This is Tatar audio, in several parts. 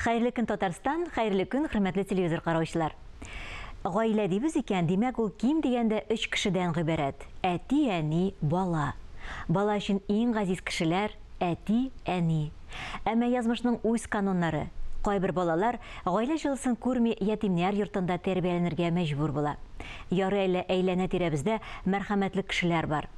Хәерле көн, Татарстан, хәерле көн, хөрмәтле телевизор караучылар. Гаилә дибез икән, димәк, ул ким дигәндә өч кешедән гыйбарәт. Әти, әни, бала. Бала өчен иң газиз кешеләр әти, әни. Әмма язмышның үз кануннары. Кайбер балалар гаилә җылысын күрми ятимнәр йортында тәрбияләнергә мәҗбүр була. Ярый әле әйләнә-тирәбездә мәрхәмәтле кешеләр бар.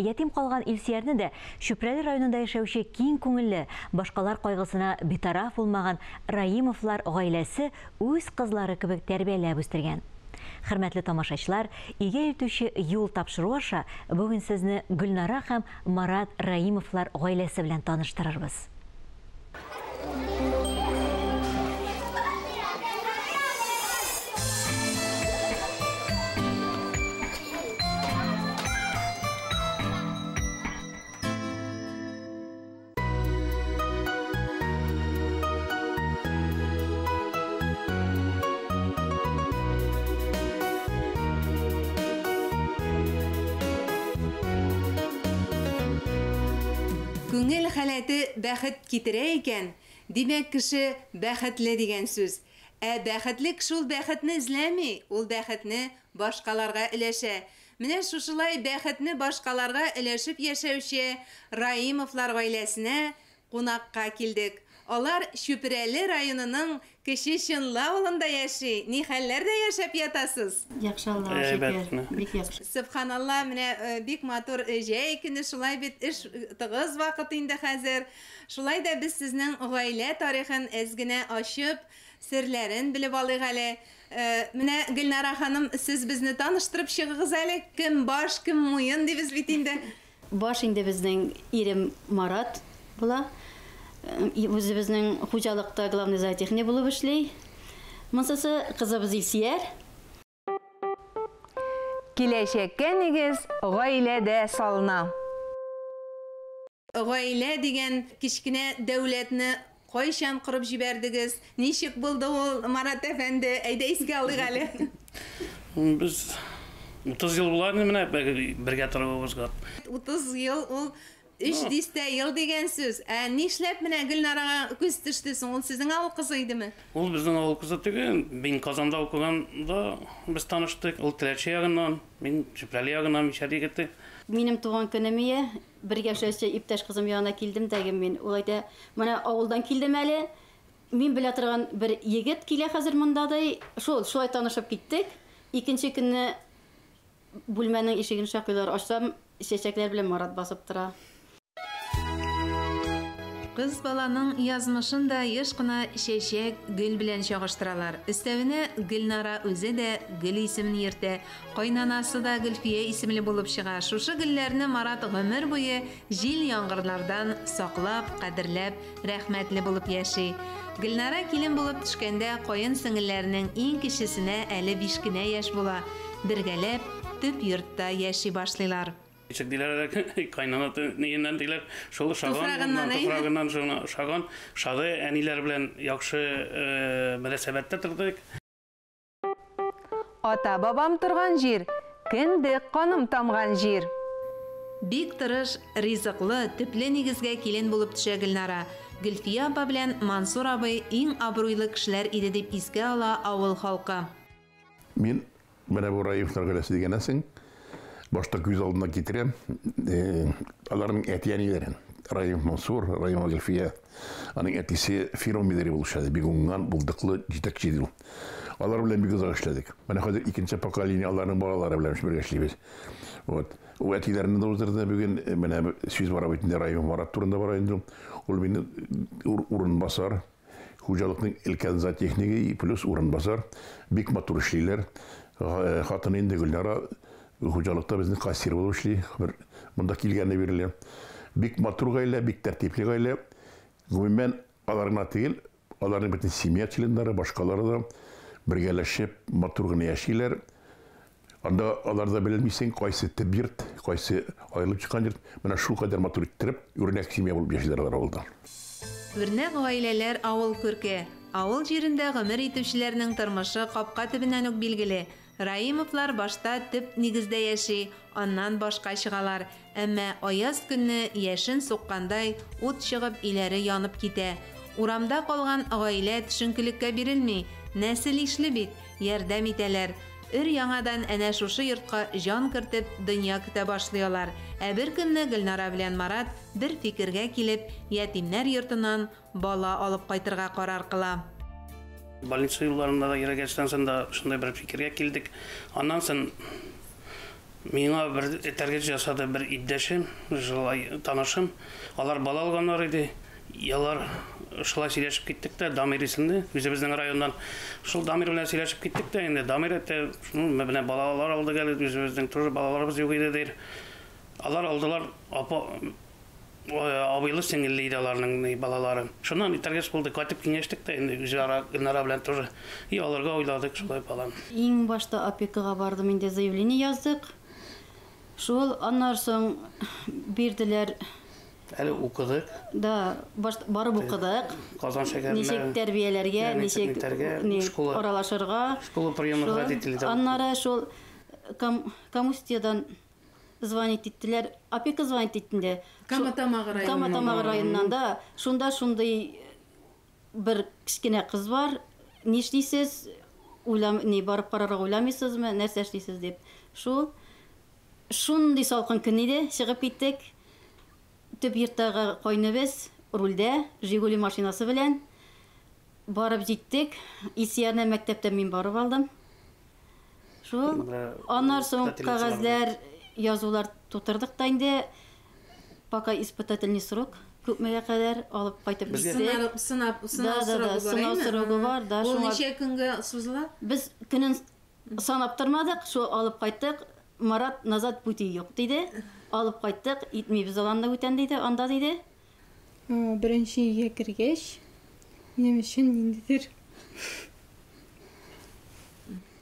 Ятим калган Илсөярне дә Чүпрәле районында яшәүче киң күңелле, башкалар кайгысына битараф булмаган Раимовлар гаиләсе үз кызлары кебек тәрбияләп үстергән. Хөрмәтле тамашачылар, өйгә илтүче юл тапшыруы аша бүген сезне Гөлнара һәм Марат Раимовлар гаиләсе белән таныштырырбыз. Күңел халәте бәхет китерә икән, димәк, кеше бәхетле дигән сүз. Ә бәхетле кеше ул бәхетне эзләми, ул бәхетне башкаларга өләшә. Менә шушылай бәхетне башкаларга өләшеп яшәүче Раимовлар гаиләсенә кунакка килдек. Алар Чүпрәле районының Кече Чынлы авылында яши. Ни хәлләрдә яшәп ятасыз? Яхшы, Аллага шөкер, бик яхшы. Сөбханалла, менә бик матур җәй көне, шулай бит, эш тыгыз вакыт инде хәзер. Шулай да без сезнең гаилә тарихын әз генә ачып, серләрен белеп алыйк әле. Менә, Гөлнара ханым, сез безне таныштырып чыгыгыз әле. Кем баш, кем муен дибез бит инде. Баш инде безнең ирем Марат була. Үзебезнең хуҗалыкта главный зоотехник булып эшли. Монсысы кызыбыз Илсияр. Киләчәккә нигез гаиләдә салына. Гаилә дигән кечкенә дәүләтне кайчан корып җибәрдегез? Ничек булды ул, Марат әфәнде? Әйдә искә алыйк әле. Без 30 ел була инде менә бергә торуыбызга. 30 ел ул өч дистә ел дигән сүз. Ә нишләп менә Гөлнарага күз төште соң? Ул сезнең авыл кызы идеме? Ул безнең авыл кызы түгел. Мин Казанда укыганда без таныштык. Ул Теләче ягыннан, мин Чүпрәле ягыннан, мишәр егете. Минем туган көнем ие. Бергә эшләүче иптәш кызым янына килдем дә мин. Ул әйтә, менә авылдан килдем әле, мин белә торган бер егет килә хәзер монда, ди. Шул, шулай танышып киттек. Икенче көнне бүлмәнең ишеген шакыйлар, ачсам, чәчәкләр белән Марат басып тора. Кыз баланың язмышын да еш кына чәчәк, гөл белән чагыштыралар. Өстәвенә, Гөлнара үзе дә Гөл исемен йөртә. Кайнанасы да Гөлфия исемле булып чыга. Шушы гөлләрне Марат гомер буе җил-яңгырлардан саклап, кадерләп, рәхмәтле булып яши. Гөлнара килен булып төшкәндә каен сеңелләренең иң кечесенә әле биш кенә яшь була. Бергәләп төп йортта яши башлыйлар. Ничек диләр әле, кайнана ниеннән диләр, шул ошаган, туфрагыннан шуны ошаган, ошады, әниләр белән яхшы мөнәсәбәттә тордык. Ата-бабам торган җир, кендек каным тамган җир. Бик тырыш, ризыклы, төпле нигезгә килен булып төшә Гөлнара. Гөлфия апа белән Мансур абый иң абруйлы кешеләр иде дип искә ала авыл халкы. Мин менә бу Раимовлар гаиләсе дигәннән соң, башта күз алдына китерәм, аларның әти-әниләрен. Раимов Мансур, Раимова Гөлфия. Аның әтисе фирма мөдире булып эшләде. Бик уңган, булдыклы җитәкче иде ул. Алар белән бик озак эшләдек. Менә хәзер икенче поколение аларның балалары белән бергә эшлибез. Вот. Ул әтиләрне дә уздырды. Бүген менә сүз бара бит инде Раимов Марат турында бара инде. Ул мине урынбасар, хуҗалыкның өлкән зоотехнигы и плюс урынбасар. Бик матур эшлиләр. Хатыны инде Гөлнара хуҗалыкта безнең кассир булып эшли. Бер монда килгәне бирле. Бик матур гаилә, бик тәртипле гаилә. Гомумән, алар гына түгел, аларның бөтен семья членнары, башкалары да бергәләшеп матур гына яшиләр. Анда алар да белмисең, кайсы төп йорт, кайсы аерылып чыккан йорт. Менә шул кадәр матур иттереп, үрнәк семья булып яшиләр алар авылда. Үрнәк гаиләләр авыл күрке. Авыл җирендә гомер итүчеләрнең тормышы капка төбеннән үк билгеле. Раимовлар башта төп нигездә яши, аннан башка чыгалар. Әмма аяз көнне яшен суккандай ут чыгып өйләре янып китә. Урамда калган гаилә төшенкелеккә бирелми, нәсел ишле бит, ярдәм итәләр. Өр-яңадан әнә шушы йортка җан кертеп, дөнья көтә башлый алар. Ә бер көнне Гөлнара белән Марат бер фикергә килеп, ятимнәр йортыннан бала алып кайтырга карар кыла. Больница юлларында да йөргәчтән соң да шундай бер фикергә килдек. Аннан соң миңа бер этәргеч ясады бер иптәшем, шулай танышым. Алар бала алганнар иде. Алар шулай сөйләшеп киттек тә, Дамир исемле, үзебезнең районнан. Шул Дамир белән сөйләшеп киттек тә, инде Дамир әйтте, менә балалар алдык әле, үзебезнең тоже балаларыбыз юк иде, дир. Алар алдылар, апа, абыйлы сеңелле иде аларның балалары. Шуннан итәргәч булды, кайтып киңәштек тә инде үзара Гөлнара белән тоже. И алырга уйладык шулай баланы. Иң башта опекага бардым инде, заявление яздык. Шул аннан соң бирделәр. Әле укыдык. Да, барып укыдык. Казан шәһәренә. Ничек тәрбияләргә, ничек аралашырга. Школа приемных родителей. Аннары шул Камустиядан звонить иттеләр. Опека звонить итте инде. Кама Тамагы районыннан. Кама Тамагы районыннан да. Шунда шундый бер кечкенә кыз бар. Нишлисез? Уйлам, ни барып карарга уйламыйсызмы? Нәрсә эшлисез дип. Шул шундый салкын көн иде, чыгып киттек. Төп йорттагы кайныбыз рульдә, Жигули машинасы белән барып җиттек. Илсөярне мәктәптән мин барып алдым. Шул аннан соң кәгазьләр, язулар тутырдык та инде. Пока испытательный срок күпмегә кадәр алып кайтып киттек. Сынап, сынау срогы бар. Сынау срогы бар, да. Ул ничә көнгә сузыла? Без көнен санап тормадык, шул алып кайттык. Марат назад пути юк диде. Алып кайттык, итмибез аланда бүтән диде, анда диде. Беренче өйгә кергәч, минем өчен ниндидер.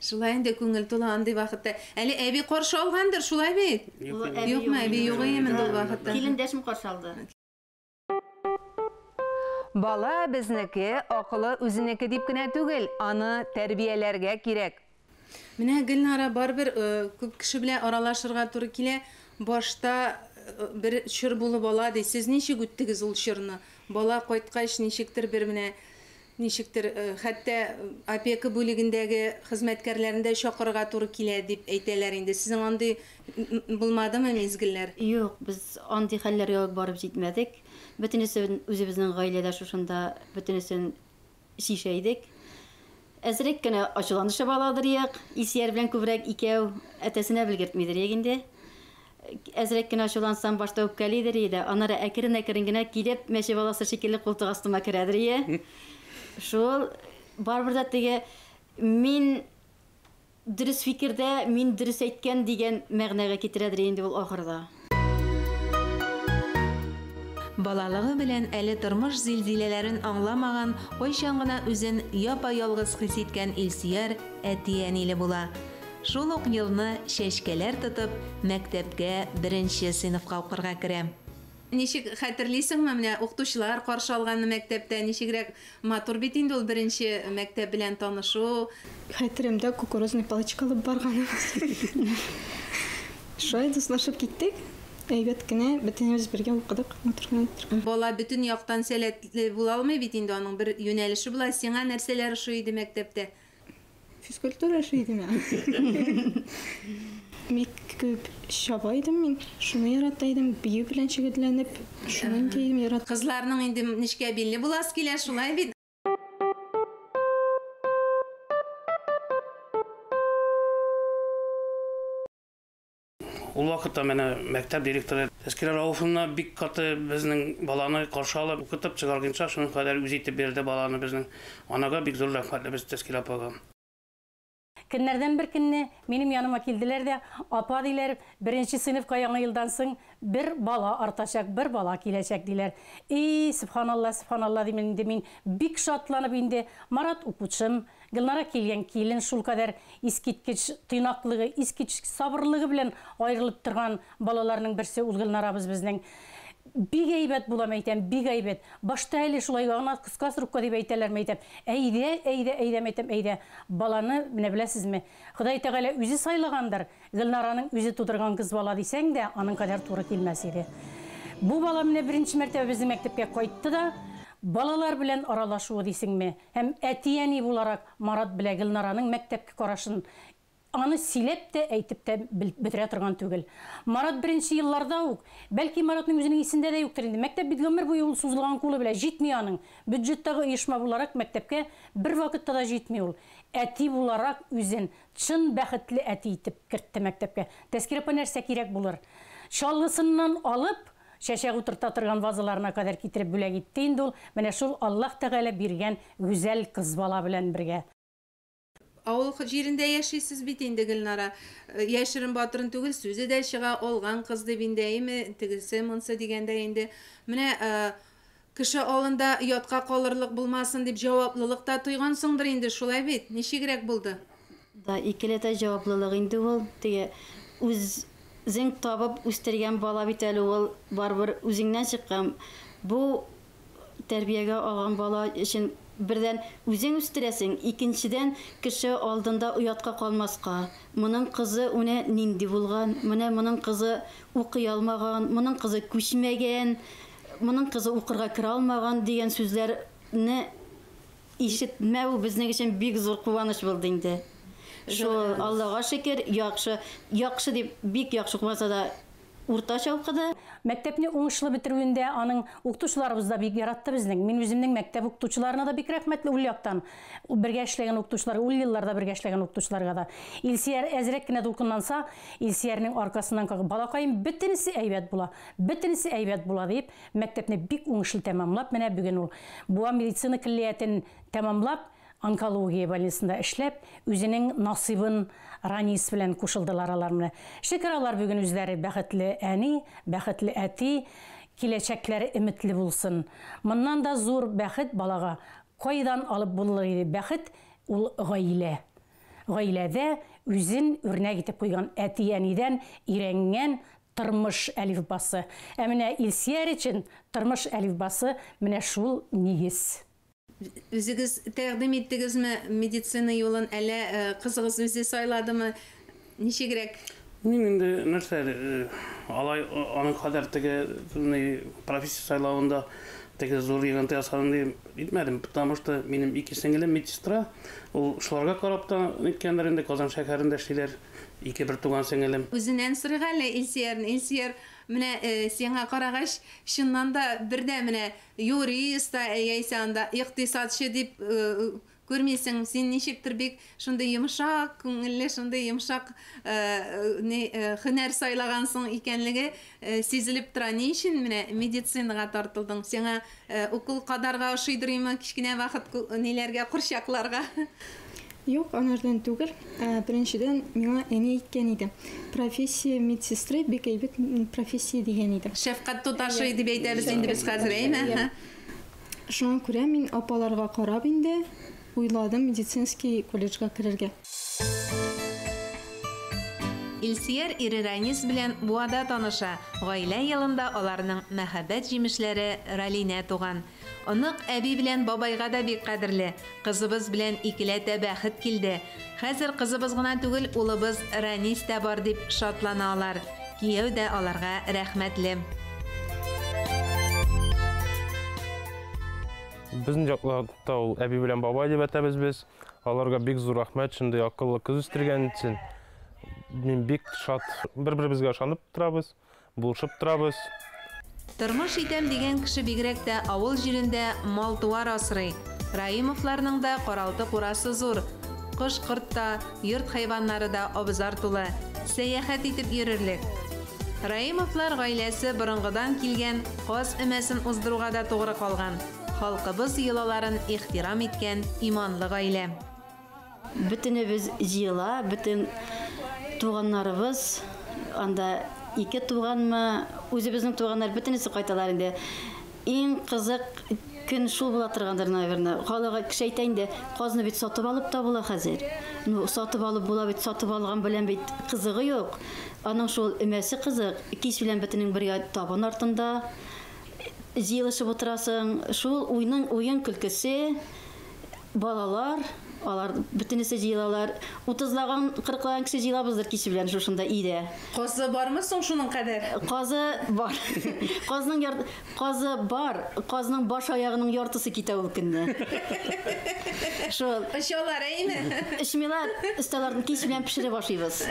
Шулай инде күңел тула андый вакытта. Әле әби каршы алгандыр, шулай бит? Юкмы, әби юк иде ул вакытта. Килендәшем каршы алды. Бала безнеке, акылы үзенеке дип кенә түгел, аны тәрбияләргә кирәк. Менә Гөлнара барыбер күп кеше белән аралашырга туры килә. Башта бер чор булып ала ди. Сез ничек үттегез ул чорны? Бала кайткач ничектер бер менә ничектер хәтта опека бүлегендәге хезмәткәрләрен дә чакырырга туры килә дип әйтәләр инде. Сезнең андый булмадымы мизгелләр? Юк, без андый хәлләргә барып җитмәдек. Бөтенесен үзебезнең гаиләдә шушында бөтенесен шешә идек. Әзрәк кенә ачуланышып аладыр як, Илсөяр белән күбрәк икәү әтәсенә белгертмидер як инде. Әзрәк кенә ачулансам башта үпкәлидер иде, аннары әкрен-әкрен генә килеп, мәче баласы шикелле култык астыма керәдер ие. Шул барыбер дә теге мин дөрес фикердә, мин дөрес әйткән дигән мәгънәгә китерәдер инде ул ахырда. Балалыгы белән әле тормыш зилзиләләрен аңламаган, кайчан гына үзен япа-ялгыз хис иткән Илсөяр әти-әниле була. Шул ук елны чәчкәләр тотып, мәктәпкә беренче сыйныфка укырга керә. Ничек хәтерлисеңме, менә укытучылар каршы алганны мәктәптә, ничегрәк матур бит инде ул беренче мәктәп белән танышу. Хәтеремдә кукурузный палочка алып барганыбыз. Шулай дуслашып киттек. Әйбәт кенә, бөтенебез бергә укыдык, матур гына итеп. Бала бөтен яктан сәләтле була алмый бит инде, аның бер юнәлеше була. Сиңа нәрсәләр ошый иде мәктәптә? Физкультура ошый иде миңа. Бик күп чаба идем мин, шуны ярата идем, бию белән шөгыльләнеп, шуны инде идем ярата. Кызларның инде нечкә билле буласы килә, шулай бит? Ул вакытта менә мәктәп директоры Тәскирә Рауфовна бик каты безнең баланы каршы алып, укытып чыгарганча, шуның кадәр үз итеп бирде баланы безнең. Анага бик зур рәхмәтле без Тәскирә апага. Көннәрдән бер көнне минем яныма килделәр дә, апа диләр, беренче сыйныфка яңа елдан соң бер бала артачак, бер бала киләчәк диләр. И, субханалла, субханалла дим инде мин бик шатланып инде. Марат укучым, Гөлнара килгән килен шул кадәр искиткеч тыйнаклыгы, искиткеч сабырлыгы белән аерылып торган балаларның берсе ул Гөлнарабыз безнең. Бик әйбәт булам әйтәм, бик әйбәт. Башта әле шулай гына кыска срокка дип әйтәләр әйтәм. Әйдә, әйдә, әйдә әйтәм, әйдә. Баланы менә беләсезме? Ходай Тәгалә үзе сайлагандыр. Гөлнараның үзе тудырган кыз бала дисәң дә, аның кадәр туры килмәс иде. Бу бала менә беренче мәртәбә безнең мәктәпкә кайтты да, Балалар белән аралашуы дисеңме? Һәм әти-әни буларак Марат белән Гөлнараның мәктәпкә карашын аны сөйләп тә, әйтеп тә бетерә торган түгел. Марат беренче елларда ук, бәлки Маратның үзенең исендә дә юктыр инде, мәктәп бит гомер буе ул сузылган кулы белән җитми аның. Бюджеттагы оешма буларак мәктәпкә бер вакытта да җитми ул. Әти буларак үзен чын бәхетле әти итеп кертте мәктәпкә. Тәскирә апа, нәрсә кирәк булыр? Чалгысыннан алып, чәчәк утырта торган вазаларына кадәр китереп бүләк итте инде ул. Менә шул Аллаһ Тәгалә биргән гүзәл кыз бала белән бергә. Авыл җирендә яшисез бит инде, Гөлнара. Яшерен батырын түгел, сүзе дә чыга, алган кыз дип инде, әйме, тегесе монсы дигәндә инде. Менә кеше алдында ятка калырлык булмасын дип җаваплылык та тойгансыңдыр инде, шулай бит? Ничегрәк булды? Да, икеләтә җаваплылык инде ул. Теге үзең табып үстергән бала бит әле ул, барыбер үзеңнән чыккан. Бу тәрбиягә алган бала өчен бердән үзең үстерәсең, икенчедән кеше алдында оятка калмаска. Моның кызы үне нинди булган, менә моның кызы укый алмаган, моның кызы күчмәгән, моның кызы укырга керә алмаган дигән сүзләрне ишетмәү безнең өчен бик зур куаныч булды инде. Шул Аллага шөкер, яхшы, яхшы дип бик яхшы укымаса да уртача укыды. Мәктәпне уңышлы бетерүендә аның укытучыларыбыз да бик яратты безнең. Мин үземнең мәктәп укытучыларына да бик рәхмәтле ул яктан. Бергә эшләгән укытучылар, ул елларда бергә эшләгән укытучыларга да. Илсөяр әзрәк кенә дулкынланса, Илсөярнең аркасыннан кагып, балакаем, бөтенесе әйбәт була, бөтенесе әйбәт була дип, мәктәпне бик уңышлы тәмамлап, менә бүген ул Буа медицина көллиятен тәмамлап, онкология больницасында эшләп, үзенең насыйбын Ранис белән кушылдылар алар менә. Шөкер, алар бүген үзләре бәхетле әни, бәхетле әти, киләчәкләре өметле булсын. Моннан да зур бәхет балага кайдан алып булыр иде? Бәхет ул гаилә. Гаиләдә үзен үрнәк итеп куйган әти-әнидән өйрәнгән тормыш әлифбасы. Ә менә Илсөяр өчен тормыш әлифбасы менә шул нигез. Үзегез тәкъдим иттегезме медицина юлын, әллә кызыгыз үзе сайладымы? Ничегрәк? Мин инде нәрсә, алай аның кадәр теге профессия сайлавында теге зур йогынты ясадым дип әйтмәдем, потому что минем ике сеңелем медсестра, ул шуларга карап та ниткәндер инде, Казан шәһәрендә эшлиләр, ике бер туган сеңелем. Үзеннән сорыйк әле Илсөярне. Илсөяр, менә сиңа карагач, чыннан да бер дә менә юрист та яисә анда икътисадчы дип күрмисең, син ничектер бик шундый йомшак күңелле, шундый йомшак һөнәр сайлагансың икәнлеге сизелеп тора. Ни өчен менә медицинага тартылдың? Сиңа укол кадарга ошыйдырмы кечкенә вакыт ниләргә, курчакларга? Юк, анардан түгел. Беренчедән, миңа әни әйткән иде. Профессия медсестры бик әйбәт профессия дигән иде. Шәфкать туташы дип әйтәбез инде без хәзер, әйме? Шуңа күрә мин апаларга карап инде уйладым медицинский колледжга керергә. Илсөяр ире Ранис белән Буада таныша. Гаилә елында аларның мәхәббәт җимешләре Ралинә туган. Онык әби белән бабайга да бик кадерле. Кызыбыз белән икеләтә бәхет килде. Хәзер кызыбыз гына түгел, улыбыз Ранис тә бар дип шатлана алар. Кияү дә аларга рәхмәтле. Безнең якларда ул әби белән бабай дип әйтәбез без. Аларга бик зур рәхмәт, шундый акыллы кыз үстергән өчен. Мин бик шат. Бер-беребезгә ышанып торабыз, булышып торабыз. Тормыш итәм дигән кеше бигрәк тә авыл җирендә мал-туар асрый. Раимовларның да каралты курасы зур. Кош-корт та, йорт хайваннары да абзар тулы. Сәяхәт итеп йөрерлек. Раимовлар гаиләсе борынгыдан килгән каз өмәсен уздыруга да тугры калган. Халкыбыз йолаларын ихтирам иткән иманлы гаилә. Бөтенебез җыела, бөтен туганнарыбыз, анда ике туганмы, үзебезнең туганнар бөтенесе кайталар инде. Иң кызык көн шул була торгандыр, наверное. Халык кеше әйтә инде, казны бит сатып алып та була хәзер. Ну, сатып алып була бит, сатып алган белән бит кызыгы юк. Аның шул өмәсе кызык. Кич белән бөтенең бергә табын артында җыелышып утырасың. Шул уйның уен көлкесе, Балалар, алар бөтенесе җыелалар. 30лаган, 40лаган кеше җыелабыздыр кич белән шушында өйдә. Казы бармы соң шуның кадәр? Казы бар. Казның яр... Казы бар. Казның баш аягының яртысы китә ул көнне. Шул. Очалар, әйме? Эчмиләр, өстәләрне кич белән пешереп ашыйбыз.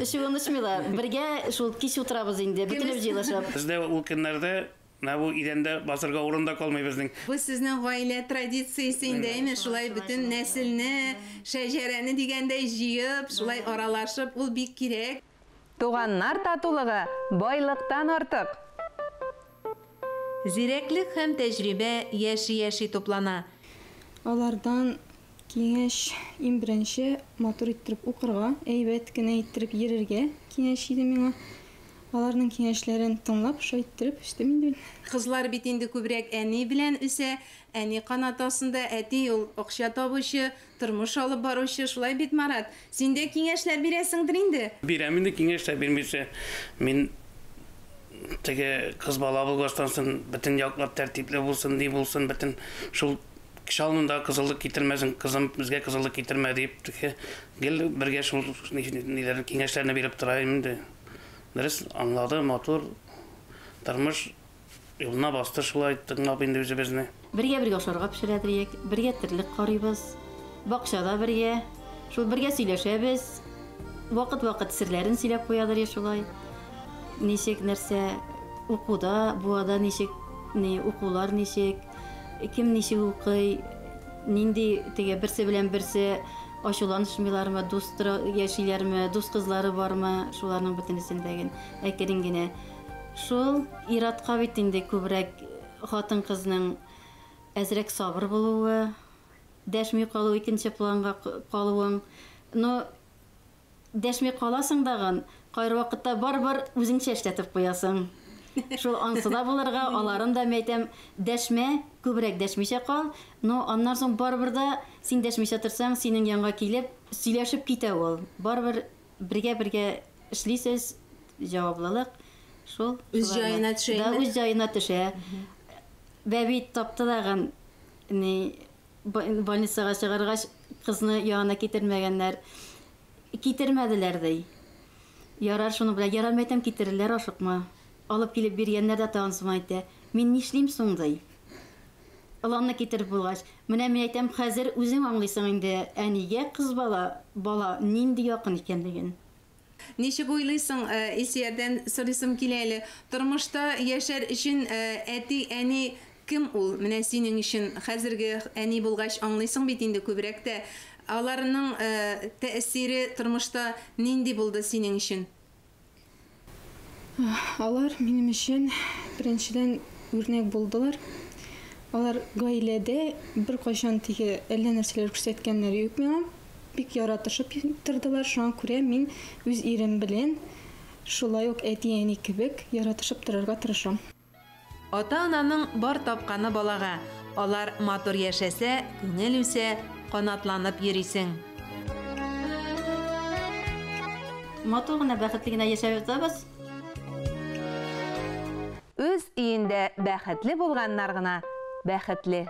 Эчүен эчмиләр. Бергә шул кич утырабыз инде, бөтенебез җыелышып. Бездә ул көннәрдә менә бу идәндә басырга урын да калмый безнең. Бу сезнең гаилә традициясе инде, әйме? Шулай бөтен нәселне, шәҗәрәне дигәндәй җыеп, шулай аралашып, ул бик кирәк. Туганнар татулыгы байлыктан артык. Зирәклек һәм тәҗрибә яши-яши туплана. Алардан киңәш иң беренче матур иттереп укырга, әйбәт кенә иттереп йөрергә киңәш иде миңа. Аларның киңәшләрен тыңлап, шулай иттереп үстем инде мин. Кызлар бит инде күбрәк әни белән үсә, әни канаты астында, әти ул акча табучы, тормыш алып баручы, шулай бит, Марат? Син дә киңәшләр бирәсеңдер инде? Бирәм инде киңәшләр, бирмичә. Мин теге кыз бала булгачтан соң бөтен яклап тәртипле булсын, ни булсын, бөтен шул кеше алдында кызыллык китермәсен, кызым безгә кызыллык китермә дип, теге гел бергә шул ниләрне, киңәшләрне биреп тора инде. Дөрес аңлады, матур тормыш юлына басты шулай тыңлап инде үзебезне. Бергә-бергә ашарга пешерәдер, бергә терлек карыйбыз, бакчада бергә, шул бергә сөйләшәбез. Вакыт-вакыт серләрен сөйләп куядыр шулай. Ничек нәрсә укуда, буада ничек, ни укулар ничек, кем ничек укый, нинди теге берсе белән берсе ачуланышмыйлармы, дус яшиләрме, дус кызлары бармы, шуларның бөтенесендәген әкрен генә. Шул иратка бит инде күбрәк хатын-кызның әзрәк сабыр булуы, дәшми калу, икенче планга калуың. Но дәшми каласың дагын, кайбер вакытта барыбер үзеңчә эшләтеп куясың. Шул ансы да булырга, аларын да мәйтәм, дәшмә, күбрәк дәшмичә кал, но аннан соң барыбер да син дәшмичә торсаң, синең янга килеп сөйләшеп китә ул. Барыбер бергә-бергә эшлисез, җаваплылык шул. Үз җаена төшә. Да, үз җаена төшә. Бәби тапты дагын, ни больницага чыгаргач, кызны янына китермәгәннәр. Китермәделәр ди. Ярар шуны белән, ярар мәйтәм, китерерләр, ашыкма. Алып килеп биргәннәр дә тагын соң әйтә. Мин нишлим соң ди. Оланны китереп булгач, менә мин әйтәм, хәзер үзең аңлыйсың инде, әнигә кыз бала, бала нинди якын икәнлеген. Ничек уйлыйсың, Илсөярдән сорыйсым килә әле. Тормышта яшәр өчен әти, әни кем ул? Менә синең өчен хәзерге әни булгач аңлыйсың бит инде күбрәк тә. Аларның тәэсире тормышта нинди булды синең өчен? Алар минем өчен беренчедән үрнәк булдылар. Алар гаиләдә бер кайчан теге әллә нәрсәләр күрсәткәннәре юк миңа. Бик яратышып тордылар. Шуңа күрә мин үз ирем белән шулай ук әти-әни кебек яратышып торырга тырышам. Ата-ананың бар тапканы балага. Алар матур яшәсә, күңел үсә, канатланып йөрисең. Матур гына, бәхетле генә яшәп ятабыз. Үз өендә бәхетле булганнар гына бәхетле.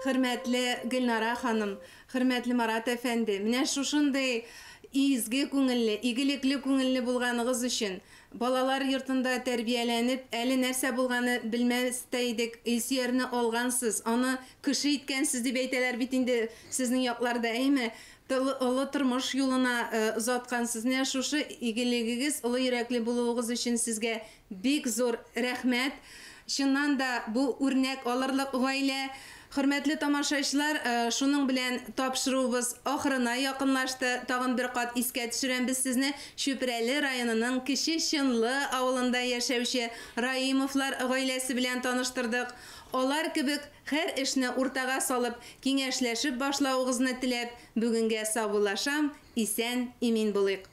Хөрмәтле Гөлнара ханым, хөрмәтле Марат әфәнде, менә шушындый изге күңелле, игелекле күңелле булганыгыз өчен балалар йортында тәрбияләнеп, әле нәрсә булганы белмәс тә идек, Илсөярне алгансыз, аны кеше иткәнсез дип әйтәләр бит инде сезнең якларда, әйме? Олы тормыш юлына озаткансыз. Менә шушы игелегегез, олы йөрәкле булуыгыз өчен сезгә бик зур рәхмәт. Чыннан да бу үрнәк алырлык гаилә. Хөрмәтле тамашачылар, шуның белән тапшыруыбыз ахырына якынлашты. Тагын бер кат искә төшерәм без сезне Чүпрәле районының Кече Чынлы авылында яшәүче Раимовлар гаиләсе белән таныштырдык. Алар кебек һәр эшне уртага салып, киңәшләшеп башлавыгызны теләп, бүгенгә саубуллашам, исән, имин булыйк.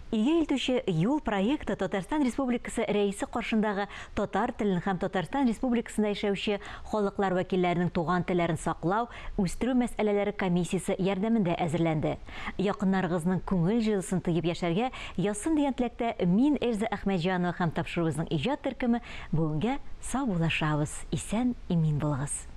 Өйгә илтүче юл проекты Татарстан Республикасы Рәисе каршындагы татар телен һәм Татарстан Республикасында яшәүче халыклар вәкилләренең туган телләрен саклау, үстерү мәсьәләләре комиссиясе ярдәмендә әзерләнде. Якыннарыгызның күңел җылысын тоеп яшәргә язсын дигән теләктә мин, Эльза Әхмәтҗанова һәм тапшыруыбызның иҗат төркеме бүгенгә саубуллашабыз. Исән-имин булыгыз.